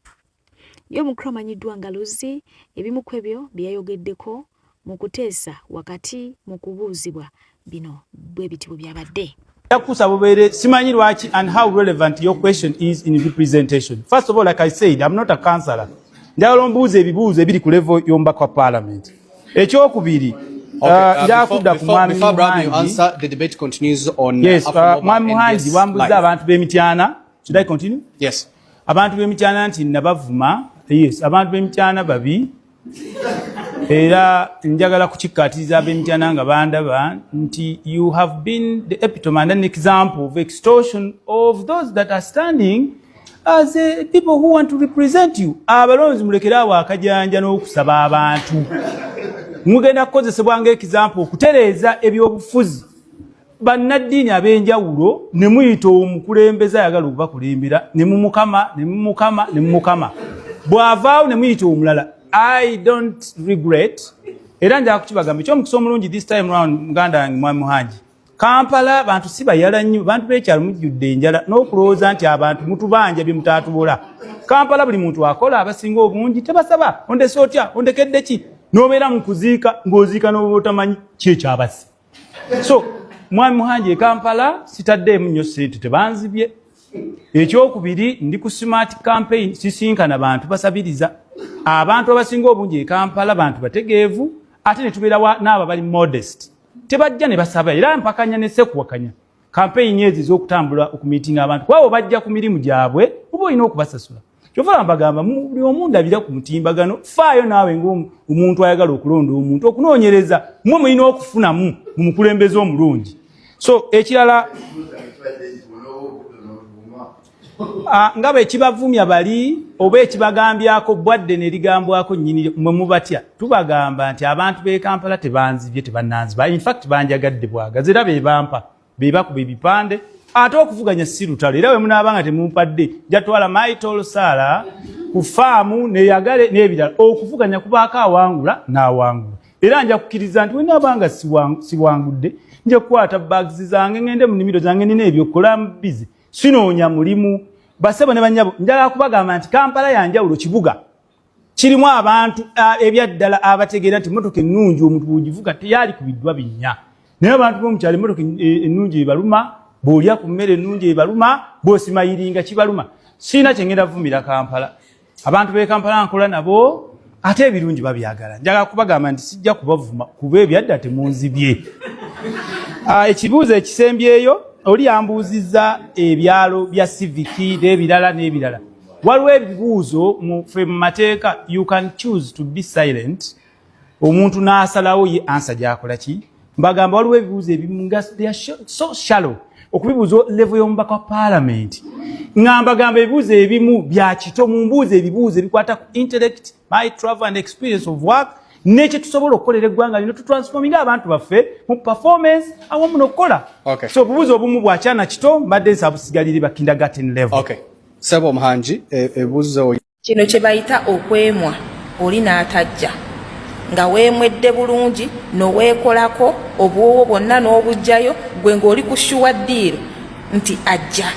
Ye omukulu amanyiddwa nga Luzzi ebimu ku ebyo bye yayogeddeko mu kuteesa wakati mu kubuuzibwa bino bwe biti bwe byabadde. Yakusa bubeere simanyi lwaki and how relevant your question is in representation. First of all, like I said, I'm not a councillor. Njagala ombuuza ebibuuzo ebiri ku level y'omubaka wa parliament. Ekyokubiri, Okay, kudda ku Mwami Muhangi. Yes, Mwami Muhangi wambuuza abantu b'Emityana. Should I continue? Yes. Abantu b'Emityana nti nabavuma. Yes, abantu b'Emityana babi era njagala kukikkaatiriza ab'Emityana nga bandaba nti you have been the epitome and an example of extortion of those that are standing as a people who want to represent you. Abalonzi mulekere awo akajanja n'okusaba abantu. Mugenda kukozesebwa nga example okutereeza ebyobufuzi. Bannaddiini ab'enjawulo ne muyita omukulembeze ayagala okubakulembera ne mumukama ne mumukama ne mumukama, bw'avaawo ne muyita omulala. I don't regret era njagala kukibagamba ekyomukisa omulungi this time round, muganda wange Mwami Muhangi, Kampala bantu si bayala nnyo. Bantu b'ekyalo mujjudde enjala n'okulowooza nti abantu mutubanja bye mutaatubola. Kampala buli muntu akola, abasinga obungi tebasaba. Ondese otya? Ondekedde ki? N'obeera mu kuziika ng'oziika n'oba otamanyi ki ekyabasi. So Mwami Muhangi, e Kampala sitaddeemu nnyo ssente, tebanzibye. Ekyokubiri, ndi ku smart campaign, sisinkana bantu basabiriza. Abantu abasinga obungi e Kampala bantu bategeevu, ate ne tubeera n'abo bali modest, tebajja ne basaba. Era mpakanya ne sekuwakanya campaign ezi ez'okutambula okumiitinga abantu, kuba bajja ku mirimu gyabwe, oba olina okubasasula. Kyova mbagamba buli omu ndabira ku mutimbagano, faayo naawe ng'omuntu ayagala okulonda omuntu okunoonyereza mwe mulina okufunamu mu mukulembeze omulungi. So ekirala, nga bwe kibavumya bali oba ekibagambyako bwadde ne ligambwako nnyini mwe mubatya, tubagamba nti abantu b'e Kampala tebanzibye, tebannanziba. Infact banjagadde bwagazi era be bampa, be bakuba ebipande. Ate okuvuganya si lutalo, era bwe munaaba nga temumpadde njatwala maitol saala ku faamu neyagale n'ebirala. Okuvuganya kubaako awangula n'awangula, era nja kukkiriza nti wenaaba nga siwangudde nja kukwata bags zange ngende mu nnimiro zange, nina ebyokukola bizi, sinoonya mulimu. Basebo ne banyabo, njagala kubagamba nti Kampala yanjawulo, kibuga kirimu abantu ebyaddala abategeera nti motoka ennungi omuntu bw'ogivuga teyali kubiddwa binnya. Naye abantu b'omukyalo emmotoka ennungi ebaluma, bw'olya ku mmere ennungi ebaluma, bw'osimayiringa kibaluma. Siina kyengenda vumira Kampala. Abantu b'e Kampala nkola nabo, ate ebirungi babyagala. Njagala kubagamba nti sijja kubavuma kuba ebyadda temunzibye. Ekibuuzo ekisembyeyo, oli yambuuzizza ebyalo bya civic n'ebirala n'ebirala. Waliwo ebibuuzo mu ffe mu mateeka, you can choose to be silent, omuntu n'asalawo ye answer gy'akola ki. Mbagamba waliwo ebibuuzo ebimu nga they are so shallow okubibuuza level y'omubaka wa parliament, nga mbagamba ebibuuzo ebimu bya kito. Mumbuuza ebibuuzo ebikwata ku intellect, my travel and experience of work, nekye tusobola okukolera eggwanga lino, tutransforminga abantu baffe mu performance awamu n'okukola. So obubuuzo obumu bwakyana kito, mbadde nsabusigalire ba kindergarten level. Okay. Sebo Muhangi, ebibuuzo. Kino kye bayita okwemwa oli n'atajja nga weemwedde bulungi noweekolako obuwoowo bwonna n'obuggyayo gwe ng'oli ku sure deal nti ajja.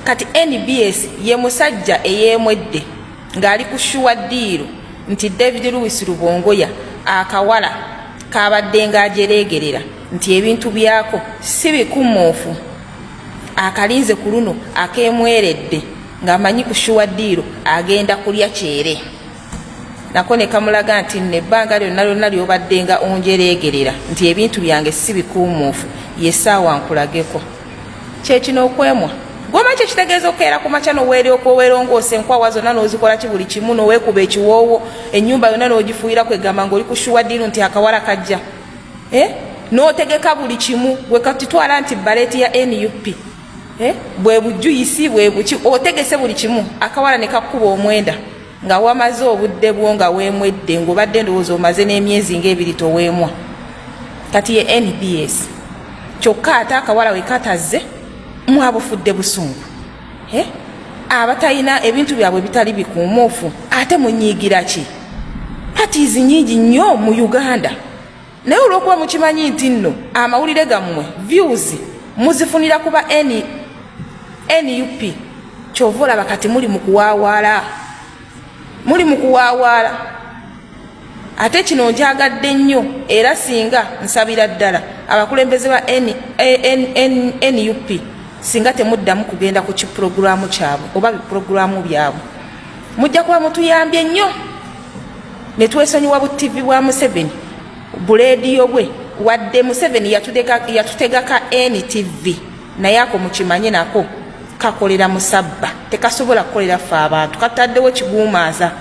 Kati nbs ye musajja eyeemwedde ng'ali ku sure deal nti David Lewis Rubongoya akawala k'abaddenga ajereegerera nti ebintu byako si bikumuufu akalinze ku luno akeemweredde ng'amanyi ku sure deal agenda kulya kyere nako ne kamulaga nti nno ebbanga lyonna lyonna ly'obaddenga onjereegerera nti ebintu byange si bikuumuufu, ye ssaawa nkulageko. Kye kino okwemwa. Ggwe omanyi kye kitegeeza okukeera ku makya n'oweeryoka oweerongoosa enkwawa zonna n'ozikola ki buli kimu n'oweekuba ekiwoowo ennyumba yonna n'ogifuuyira kwegamba ng'oli ku sure deal nti akawala kajja. Eh? N'otegeka buli kimu gwe kati twala nti baleeti ya nup. Eh? Bwe bujuyisi bwe buki otegese buli kimu akawala ne kakkuba omwenda nga wamaze obudde bwo nga weemwedde ng'obadde ndowooza omaze n'emyezi ng'ebiri toweemwa. Kati ye nbs kyokka ate akawala we katazze mwabufudde busungu. Eh? Abatalina ebintu byabwe bitali bikuumuufu ate munyiigira ki? Parties nyingi nnyo mu Uganda, naye olw'okuba mukimanyi nti nno amawulire gammwe views muzifunira kuba NUP, kyova olaba kati muli mu kuwaawaala, muli mu kuwaawaala. Ate kino nkyagadde nnyo, era singa nsabira ddala abakulembeze ba NUP singa temuddamu kugenda ku kipulogulaamu kyabwe oba bipulogulaamu byabwe, mujja kuba mutuyambye nnyo ne twesonyiwa bu TV bwa Museveni, buleediyo bwe. Wadde Museveni yatutegaka NTV, naye ako mukimanye nako kakolera musabba, tekasobola kukolera ffe abantu. Kataddewo kiguumaaza,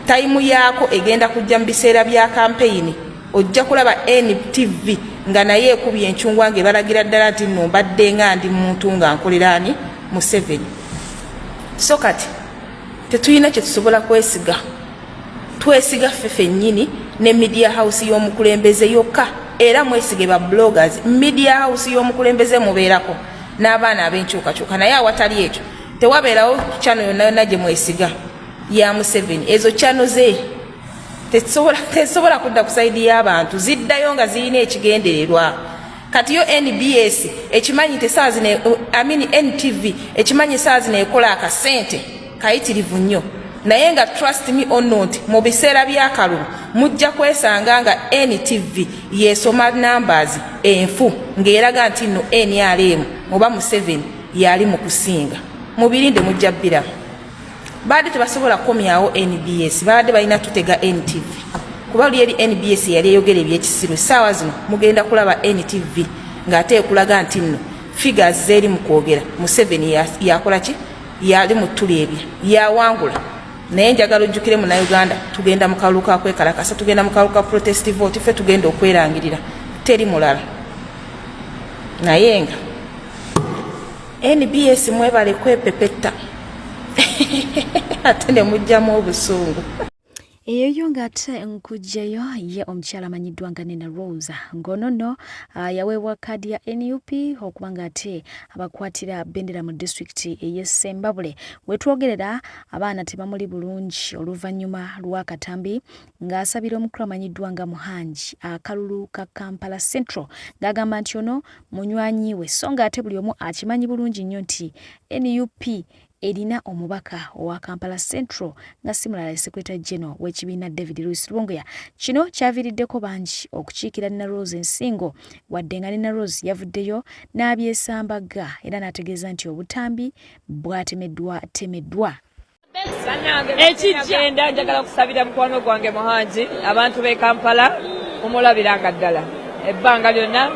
tayimu yaako egenda kujja mu biseera bya kampeyini. Ojja kulaba NTV nga naye ekubye encungwa ng'ebalagira ddala nti nno mbadde nga ndi muntu nga nkolera ani? Museveni. So kati tetulina kye tusobola kwesiga, twesiga ffe ffennyini ne media house y'omukulembeze yokka. Era mwesige ba bloggers, media house y'omukulembeze mubeerako n'abaana ab'enkyukakyuka, naye awatali ekyo tewabeerawo channel yonna yonna gye mwesiga ya Museveni. Ezo channel ze tezisobola kudda ku side y'abantu, ziddayo nga zirina ekigendererwa. Kati yo NBS ekimanyi nti essaawa zino, I mean NTV ekimanyi essaawa zino ekola akasente kayitirivu nnyo, naye nga trust me or not, mu biseera by'akalulu mujja kwesanga nga NTV yesoma numbers enfu ng'eraga nti nno NRM oba Museveni yali mu kusinga. Mubirinde, mujja bbiraba. Baadde tebasobola kukomyawo NBS, babadde balina tutega NTV, kuba luli eri NBS yali eyogera ebyekisiru. Essaawa zino mugenda kulaba NTV ng'ate ekulaga nti nno figures zeeri mu kwogera Museveni yakola ki, yali mu ttuli ebye yawangula. Naye njagala ojjukire Munnayuganda, tugenda mu kalulu ka kwekalakasa, tugenda mu kalulu ka protest vote, ffe tugenda okwerangirira, teri mulala. Naye nga NBS mwebale kwepepetta ate ne mujjamu obusungu. Eyo yo ng'ate nkuggyeyo ye omukyala amanyiddwa nga Nina Rose, ng'ono nno yaweebwa kaadi ya NUP okuba ng'ate abakwatira bendera mu disitulikiti ey'e Ssembabule. Wetwogerera abaana tebamuli bulungi oluvannyuma lw'akatambi ng'asabira omukulu amanyiddwa nga Muhangi akalulu ka Kampala Central, ng'agamba nti ono munywanyi we, so ng'ate buli omu akimanyi bulungi nnyo nti NUP erina omubaka owa Kampala Central nga si mulala ye Secretary General w'ekibiina David Lewis Rubongoya. Kino kyaviiriddeko bangi okukiikira Nina Rose ensingo, wadde nga Nina Rose yavuddeyo n'abyesambagga era n'ategeeza nti obutambi bwatemeddwa temeddwa. Ekijja njagala kusabira mukwano gwange Muhangi, abantu b'e Kampala mumulabiranga ddala ebbanga lyonna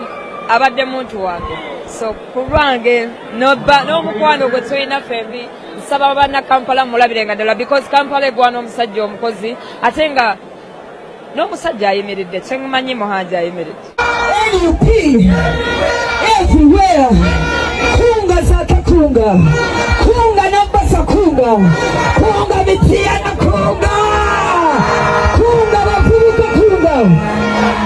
abadde muntu wange, so ku lwange n'omukwano gwe tulina ffembi. Nsaba banna Kampala mulabire nga ddala, because Kampala egwana omusajja omukozi, ate nga n'omusajja ayimiridde. Kyengumanyi, Muhangi ayimiridde. NUP everywhere. Kunga zake kunga. Kunga Nambasa kunga. Kunga Mityana kunga. Kunga bavubuka kunga.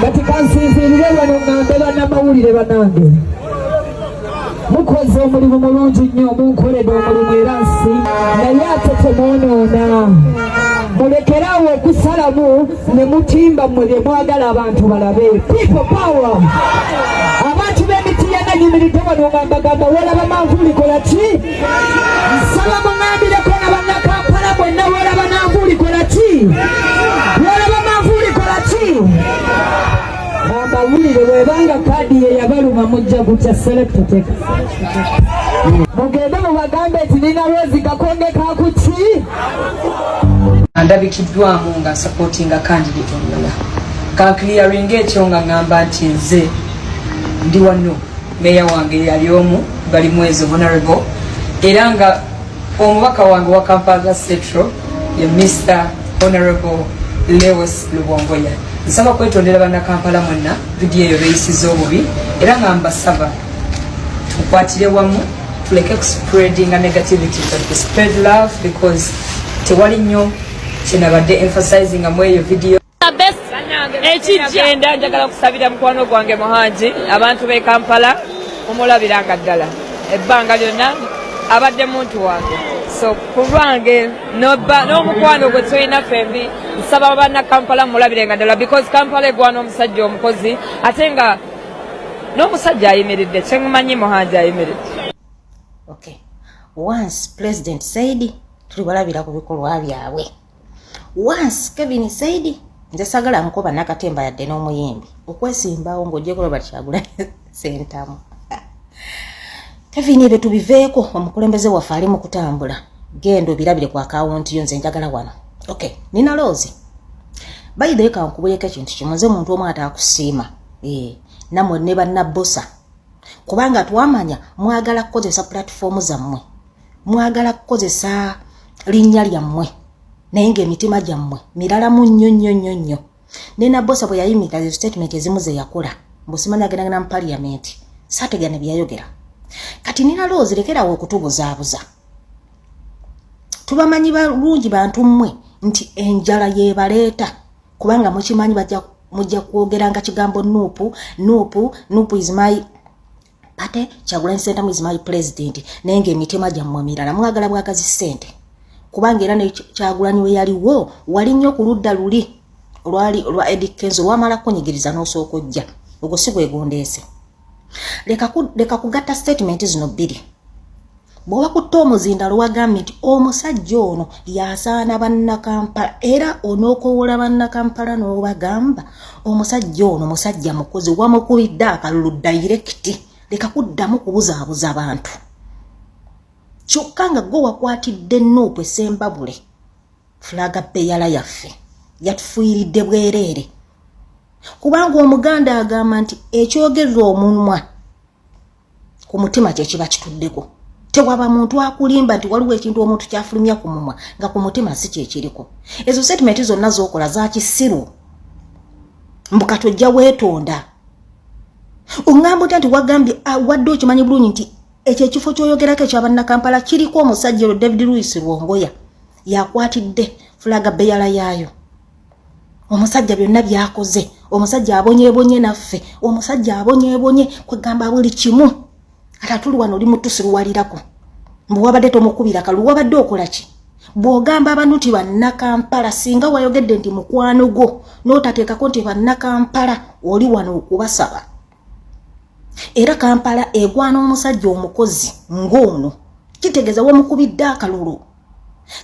Kati kansinziirire wano ŋŋambe bannamawulire bannange. Mukoze omulimu mulungi nnyo, munkoledde omulimu era nsi, naye ate temwonoona, mulekerawo okusalamu ne mutimba mmwe bye mwagala abantu balabe. People power! Abantu b'Emityana, nyimiridde wano nga mbagamba, wolaba manvuuli kola ki? Nsaba muŋambireko na Bannakampala mwenna, wolaba manvuuli kola ki? Wolaba manvuuli kola ki? Bambawulire, bwebanga kaadi ye yabaluma, mujja kutya selektotek. Mugende mubagambe nti Nina Roz kakonge kakuki. Ndabikiddwamu nga supportinga candidate omulala. Kanclearinga ekyo nga ŋŋamba nti nze ndi wano, meeya wange yali omu Balimwezo honorable, era nga omubaka wange wa Kampala Central ye Mr Honorable Lewis Lubongoya. Nsaba kwetondera Bannakampala mwenna vidiyo eyo beyisiza obubi, era nga mbasaba tukwatire wamu, tuleke kuspreadinga negativity but to spread love, because tewali nnyo kyenabadde emphasizing mu eyo video. Ekijja, njagala kusabira mukwano gwange Muhangi. Abantu b'e Kampala mumulabiranga ddala, ebbanga lyonna abadde muntu wange, so ku lwange n'omukwano gwe tulina fembi, nsaba banna Kampala mulabirenga ddala, because Kampala egwana omusajja omukozi, ate nga n'omusajja ayimiridde. Kyengumanyi, Muhangi ayimiridde. Okay, once President said, tulibalabira ku bikolwa byabwe. Once Kevin said, nze sagala nkoba nakatemba yadde n'omuyimbi okwesimbawo ng'ogyeko Robert Kyagulanyi Sentamu. Kevin, ebyo tubiveeko. Omukulembeze waffe ali mu kutambula, genda obirabire ku akawunti yo. Nze njagala wano. Okay, Nina Roz, by the way, kankubuleko ekintu kimu. Nze muntu omu ataakusiima, eh, nammwe ne bannabosa, kubanga twamanya mwagala kukozesa platform zammwe, mwagala kukozesa linnya lyammwe, naye ng'emitima gyammwe miralamu nnyo nnyo nnyo nnyo. Ne Nabosa bwe yayimirira, ezo statement ezimu ze yakola, mbusimanyi agendagenda mu parliament, saategera ne byeyayogera. Kati Nina Roz, lekerawo okutubuzaabuza. Tubamanyi balungi bantu mmwe nti enjala yebaleeta, kubanga mukimanyi mujja kwogeranga kigambo NUP, NUP, NUP is my party, Kyagulanyi Sentamu is my president, naye ngaemitima gyammwe mirala, mwagala bwagazi ssente. Kubanga era ne Kyagulanyi we yaliwo, wali nnyo ku ludda luli olwali olwa Eddy Kenzo, lwamala kunyigiriza n'osooka ojja. Ogwo si gwegundeese. Leka kugatta statement zino bbiri. Bw'oba kutta omuzindalo, wagambye nti omusajja ono yasaana Bannakampala, era onookowola Bannakampala n'obagamba omusajja ono musajja mukozi, wamukubidde akalulu direct. Leka kuddamu kubuzaabuza bantu, kyokka nga gwe wakwatidde NUP esembabule, flag bearer yaffe yatufuyiridde bwereere, kubanga Omuganda agamba nti ekyogerera omunwa ku mutima kyekiba kituddeko. Tewaba muntu akulimba nti waliwo ekintu omuntu kyafulumya ku mumwa nga ku mutima si kyekiriko. Ezo statement zonna zokola za kisiru. Mbu kati ojja weetonda, oŋŋamba otya nti wagambye, ah, wadde okimanyi bulungi nti ekyo ekifo kyoyogerako ekyabannakampala kiriko omusajja olwo David Lewis Rubongoya, yakwatidde flag bearer yaayo. Omusajja byonna byakoze, omusajja abonyebonye naffe, omusajja abonyebonye kwegamba buli kimu. Ate atuli wano oli mutusiruwalirako mbu wabadde tomukubira kalulu, wabadde okola ki? Bw'ogamba abantu nti Bannakampala, singa wayogedde nti mukwano gwo, n'otateekako nti Bannakampala, oli wano okubasaba. Era Kampala egwana omusajja omukozi ng'ono, kitegeeza wamukubidde akalulu.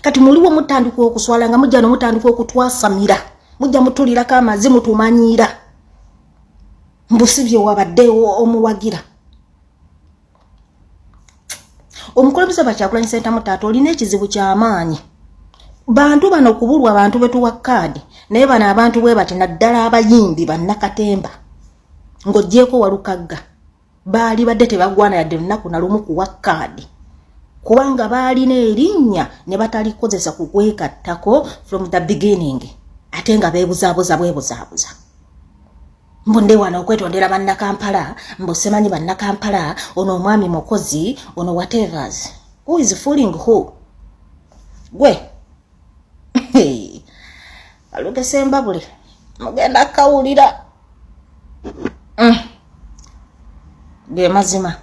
Kati muliwo mutandika okuswala nga mujja nomutandika okutwasamira, mujja mutulirako amazi, mutumanyiira mbu si bye wabadde omuwagira. Omukulembeze Bakyagulanyi Sentamu, taata, olina ekizibu kyamaanyi. Bantu bano kubulwa bantu betuwa kaadi, naye bano abantu bwe bati, naddala abayimbi bannakatemba ng'ogyeko Walukagga, baali badde tebagwana yadde lunaku nalumu kuwa kaadi. Kubanga baalina erinnya ne batalikozesa kugwegattako from the beginning, ate nga beebuzaabuza bwebuzaabuza. Mbu ndi wano okwetondera Bannakampala, mbu simanyi Bannakampala, ono omwami mukozi, ono whatevers. Who is fooling who? Gwe alugese mbabule mugenda kawulira. Ge mazima.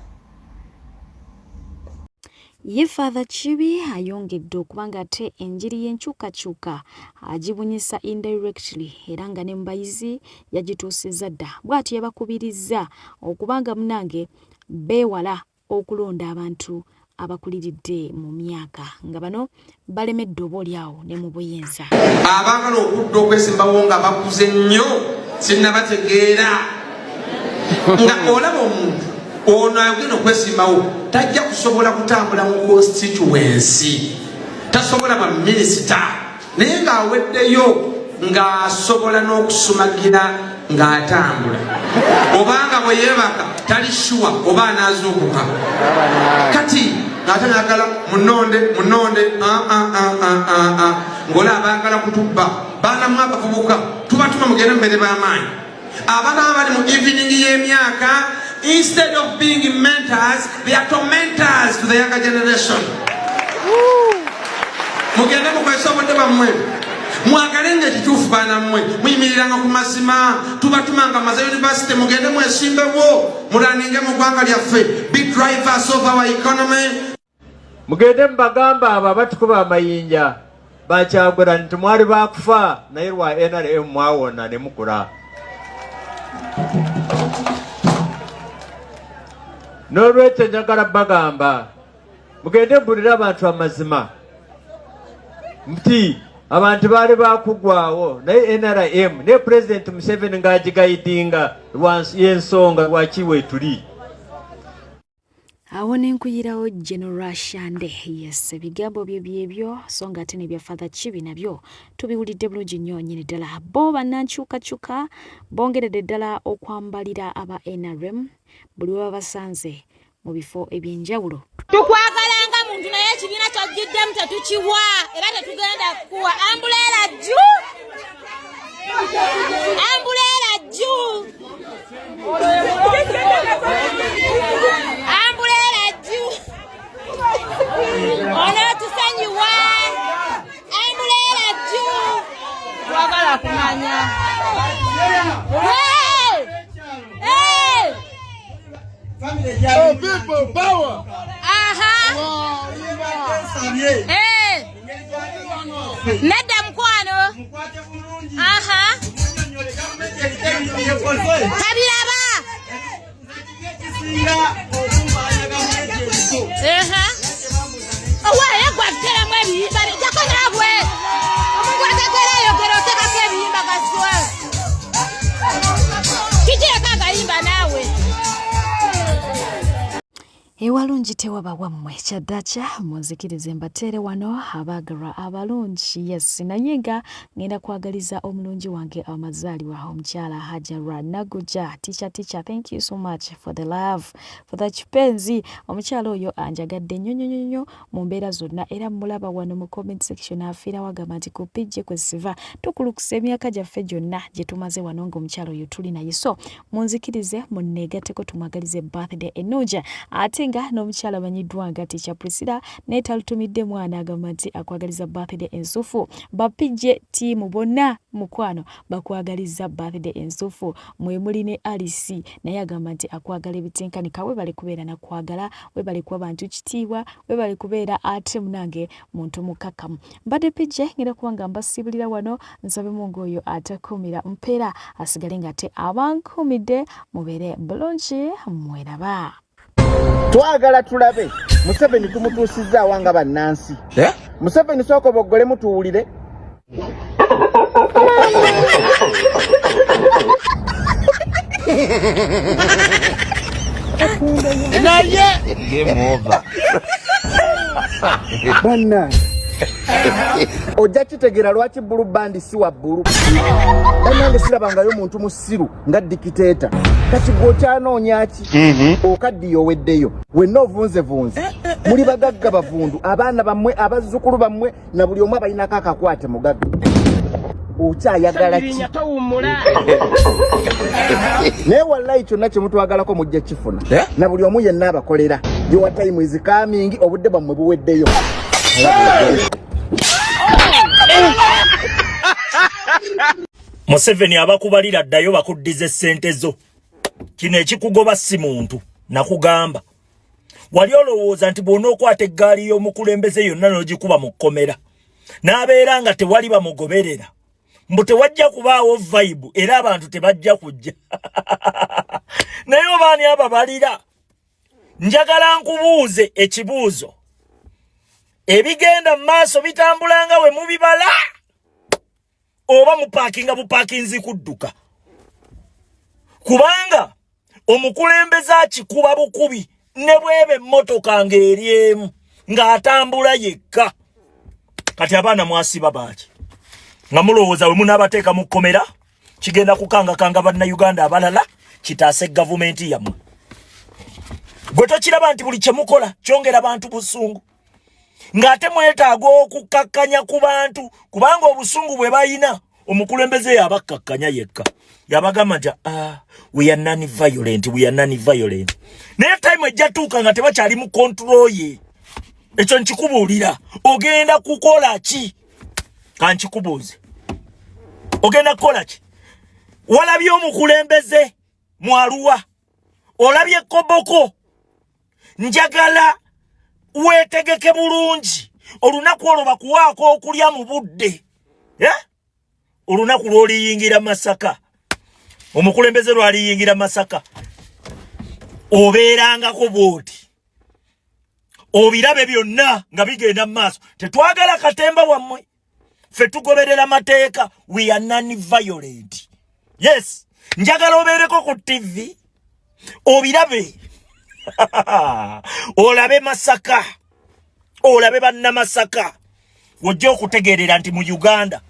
Ye Father Kibi ayongedde okuba nga ate enjiri y'enkyukakyuka agibunyisa indirectly era nga ne mu bayizi yagituusizza dda. Bw'atyo yabakubirizza okuba nga munange beewala okulonda abantu abakuliridde mu myaka nga bano balemedde oba oli awo ne mu buyinza. Abaagala okudda okwesimbawo nga bakuze nnyo sinnabategeera, nga olaba omuntu ono agenda okwesimbawo tajja kusobola kutambula mu constituency, tasobola ba minisita, naye ng'aweddeyo ng'asobola n'okusumagira ng'atambula, obanga bwe yeebaka tali shuwa oba anaazuukuka. Kati ate nagala munonde munonde, ah, ah, ah, ng'ola abaagala kutubba. Baanamu abavubuka tubatuma mugende mubere b'amaanyi. Abaana bali mu evening y'emyaka, instead of being mentors, they are tormentors to the younger generation. Mugende mukozesa obudde bwammwe, mwagale nga ekituufu. Baana mmwe, muyimiriranga ku mazima. Tubatumanga maze university, mugende mwesimbewo, mulaninge mu ggwanga lyaffe. Be drivers of our economy. Mugende mubagamba abo abatukuba amayinja bakyagula nti mwali bakufa, naye lwa NRM mwawona ne mukula. N'olwekyo njagala bagamba mugende mbulire abantu amazima nti abantu baali bakugwawo, naye NRM ne Pulezidenti Museveni ng'agigayidinga y'ensonga lwaki weetuli. Awo ne nkuyirawo General Shande. Yes, ebigambo bye byebyo, so nga ate n'ebya Father Kibi nabyo tubiwulidde bulungi nnyo nnyini ddala. Bo bannankyukakyuka bongeredde ddala okwambalira aba NRM buli we babasanze mu bifo eby'enjawulo. Tukwagala nga muntu, naye ekibiina kyojjiddemu tetukiwa era tetugenda kukuwa. Ambuleera jju, ambuleera jju, ambuleera jju, onootusonyiwa. Ambuleera jju, twagala kumanya. Hey! Hey! Oh, people power! Aha. Eh. Nedda mukwano. Aha. Tabiraba. Aha. Owaye gwe atuteramu ebiyimba bijjako naabwe. Omuntu ategeera ayogera, oteekako ebiyimba gaswa. Kijireko agayimba naawe. Ewalungi tewaba wammwe kyaddakya, munzikirize mbateere wano abaagalwa abalungi. Yes, naye nga ngenda kwagaliza omulungi wange amazaalibwa, omukyala Hajara Naguja. Teacher, teacher, thank you so much for the love, for the kipenzi. Omukyala oyo anjagadde nnyo nnyo nnyo mu mbeera zonna, era mulaba wano mu comment section afiirawo agamba nti ku PJ kwe siva tukulukusa emyaka gyaffe gyonna gye tumaze wano ng'omukyala oyo tuli naye. So munzikirize munneegatteko tumwagalize birthday ennungi. Ate nga n'omukyala amanyiddwa nga Teacher Priscilla naye talutumidde mwana, agamba nti akwagaliza birthday ensufu. Ba PJ team bonna mukwano bakwagaliza birthday ensufu. Mwe muli ne Alice, naye agamba nti akwagala ebitenkanika. Webale kubeera nakwagala, webale kuwa bantu kitiibwa, webale kubeera ate munange muntu mukakkamu. Mbadde PJ, ngenda kuba nga mbasiibulira wano. Nsabe Mungu oyo atakuumira mpeera asigale nga ate abankuumidde. Mubeere bulungi, mweraba. Twagala tulabe Museveni tumutuusizaawa nga bannansi, eh? Museveni sooka boggolemu tuwulire. Naye game over. Bannange, ojja kitegeera lwaki Blue Band si wa bbulu. Bannange, sirabangayo muntu musiru nga dictator. Kati gwe okyanoonya ki? Okaddiye oweddeyo wenna ovunzevunze. Muli bagagga bavundu, abaana bammwe, abazzukulu bammwe na buli omu abalinako akakwate mugagga. Okyayagala ki? Naye wallayi kyonna kye mutwagalako mujja kifuna na buli omu yenna abakolera. Your time is coming, obudde bwammwe buweddeyo. Museveni abakubalira ddayo bakuddize ssente zo. Kino ekikugoba si muntu, nakugamba. Wali olowooza nti bw'onookwata eggaali y'omukulembeze yonna n'ogikuba mu kkomera n'abeera nga tewali bamugoberera, mbu tewajja kubaawo vibe era abantu tebajja kujja. Naye obaani ababalira? Njagala nkubuuze ekibuuzo. Ebigenda mu maaso bitambula nga we mubibala oba mupaakinga bupaakinzi kudduka? Kubanga omukulembeze akikuba bukubi ne bweba emmotoka ng'eri emu ng'atambula yekka. Kati abaana mwasiba baaki nga mulowooza we munaabateeka mu kkomera kigenda kukangakanga bannayuganda abalala kitaase gavumenti yammwe? Gwe tokiraba nti buli kye mukola kyongera bantu busungu, ng'ate mwetaaga okukkakkanya ku bantu, kubanga obusungu bwe balina omukulembeze yabakkakkanya yekka, yabagamba nti we are non violent, we are non violent. Naye time ejja tuuka nga tebakyali mu control ye. Ekyo nkikubuulira. Ogenda kukola ki? Kankikubuuze, ogenda kukola ki? Walabye omukulembeze mwaluwa, olabye koboko. Njagala weetegeke bulungi olunaku olwo bakuwaako okulya mu budde, eh? Olunaku lw'oliyingira Masaka, omukulembeze lwaliyingira Masaka, obeerangako bw'oti obirabe byonna nga bigenda mu maaso. Tetwagala katemba wammwe, ffe tugoberera mateeka. We are non violent. Yes, njagala obeereko ku TV obirabe, olabe Masaka, olabe bannamasaka, wojja okutegeerera nti mu Uganda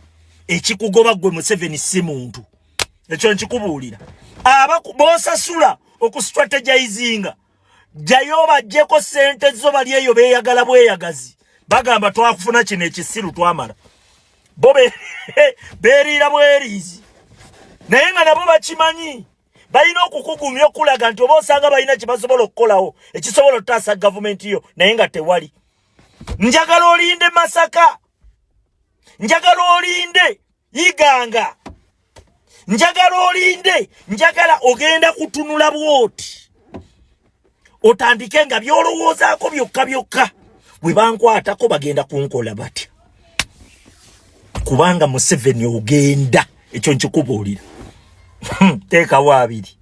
ekikugoba ggwe Museveni si muntu. Ekyo nkikubuulira. Bosasula okustrategizinga, jjayo bajjeko ssente zo. Bali eyo beeyagala bweyagazi, bagamba twakufuna kino ekisiru twamala. Bo beeriira bweriizi, naye nga nabo bakimanyi balina okukugumya okulaga nti oba osanga balina kye basobola okukolawo ekisobola okutaasa gavumenti yo, naye nga tewali. Njagala olinde Masaka, njagala olinde Iganga, njagala olinde, njagala ogenda kutunula bwoti otandike nga byolowoozaako byokka byokka, bwe bankwatako bagenda kunkola batya? Kubanga Museveni ogenda, ekyo nkikubuulira. Teekawo abiri.